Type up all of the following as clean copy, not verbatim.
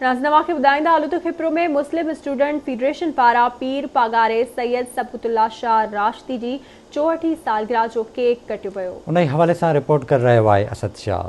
ناظرين اوهان کي ٻڌائيندا هلون ته کپرو ۾ مسلم اسٽوڊنٽ فيڊريشن پاران پير پاڳاري سيد صبغت الله شاهه راشدي جي چوهٺين سالگرهه جو ڪيڪ ڪٽيو ويو. انهي حوالي سان رپورٽ ڪري رهيو آهي Asad Shah.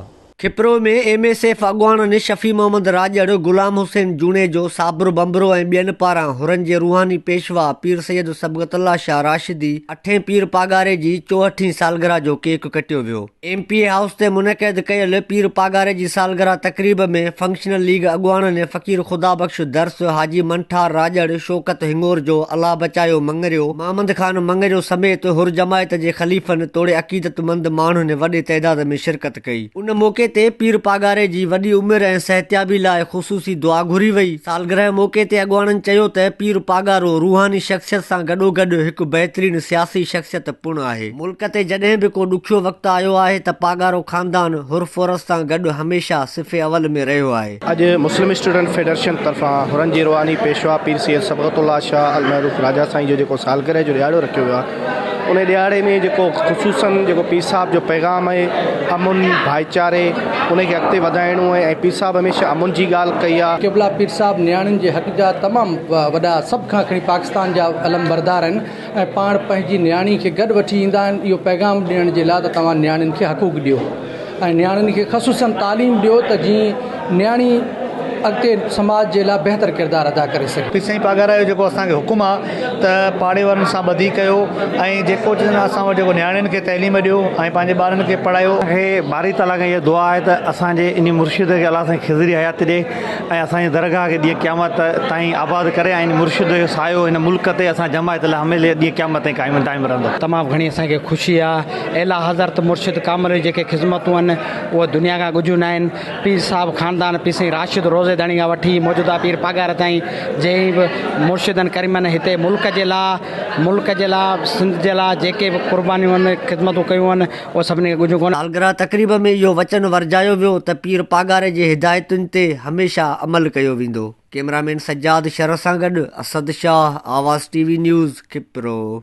Khipro ۾ M S F اڳواڻن شفيع محمد راڄڙ، غلام حسين جوڻيجو، صابر ڀنڀرو ۽ ٻين پاران حرن جي روحاني پيشوا پير سيد صبغت الله شاهه راشدي اٺين پير پاڳاري جي چوهٺين سالگرهه جو ڪيڪ ڪٽيو ويو. ايم پي اي هائوس تي منعقد ڪيل پير پاڳاري جي سالگرهه تقريب ۾ فنڪشنل ليگ اڳواڻن فقير خدا بخش درس، حاجي منٺار راڄڙ، شوڪت هڱورجو، الله بچايو مڱريو، محمد خان مڱريو سميت حر جماعت جي خليفن توڙي عقيدتمند ماڻهن وڏي تعداد ۾ شرڪت ڪئي. ان موقعي تي پير پاڳاري جي وڏي عمر ۽ صحتيابي لاء خصوصي دعا گهري وئي. سالگرهه موقعي تي اڳواڻن چيو ته پير پاڳارو روحاني شخصيت سان گڏوگڏ هڪ بهترين سياسي شخصيت پڻ آهي. ملڪ تي جڏهن به ڪو ڏکيو وقت آيو آهي ته پاڳارو خاندان حر فورس سان گڏ هميشه صف اول ۾ رهيو آهي. اڄ مسلم اسٽوڊنٽ فيڊرشن طرفان حرن جي روحاني پيشوا پير سيد صبغت الله شاهه المعروف راجا سائين جو جيڪو سالگرهه جو ڏهاڙو رکيو ويو آهي ان ڏهاڙي ۾ جيڪو خصوصن جيڪو پير صاحب جو پيغام آهي امن ڀائيچاري ان کي اڳتي وڌائڻو آهي ۽ پير صاحب هميشه امن جي ڳالهه ڪئي آهي. قبلا پير صاحب نياڻين جي حق جا تمام وڏا سڀ کان کڻي پاڪستان جا علمبردار آهن. ۽ پاڻ پنهنجي نياڻي کي گڏ وٺي ايندا آهن اهو پيغام ڏيڻ جي لاء ته توهان نياڻين کي حقوق ڏيو ۽ نياڻين کي خصوصن تعليم ڏيو ته جيئن نياڻي اڳتي سماج جي لاء بهتر ڪردار ادا ڪري سگهي. پير سائين پاڳارا جو جيڪو اسان کي حڪم آ ته پاڙي وارن سان ٻڌي ڪيو ۽ جيڪو چون اسان وٽ جيڪو نياڻين کي تعليم ڏيو ۽ پنهنجي ٻارن کي پڙهايو. اسان کي باري تعاليٰ کان اها دعا آهي ته اسان جي انهي مرشد کي الله سائين خضري حياتي ڏي. ۽ اسان جي درگاهه کي ڏينهن قيامت تائين آباد ڪري ۽ ان مرشد جو سايو هن ملڪ تي اسان جماعت لاء هميشه ڏينهن قيامت تائين قائم ۽ دائم رهندو. تمام گهڻي اسان کي خوشي آ اعليٰ حضرت مرشد ڪامل جون جيڪي خذمتون آهن اهي دنيا کان ڳجهيون ناهن پير صاحب خاندان پير سائين راشد روضي ڌڻي کان وٺي موجوده پير پاڳاري تائين جنهن به مرشدن ڪريمن هتي ملڪ جي لاء ملڪ جي لاء سنڌ جي لاء جيڪي به قربانيون آهن خدمتون ڪيون آهن اهي سڀني کي ڳجهون ڪونه. سالگرهه تقريب ۾ اهو وچن ورجايو ويو ته پير پاڳاري جي هدايتن تي هميشه عمل ڪيو ويندو. ڪئميرامين سجاد شر سان گڏ Asad Shah, Awaz T V news, Khipro.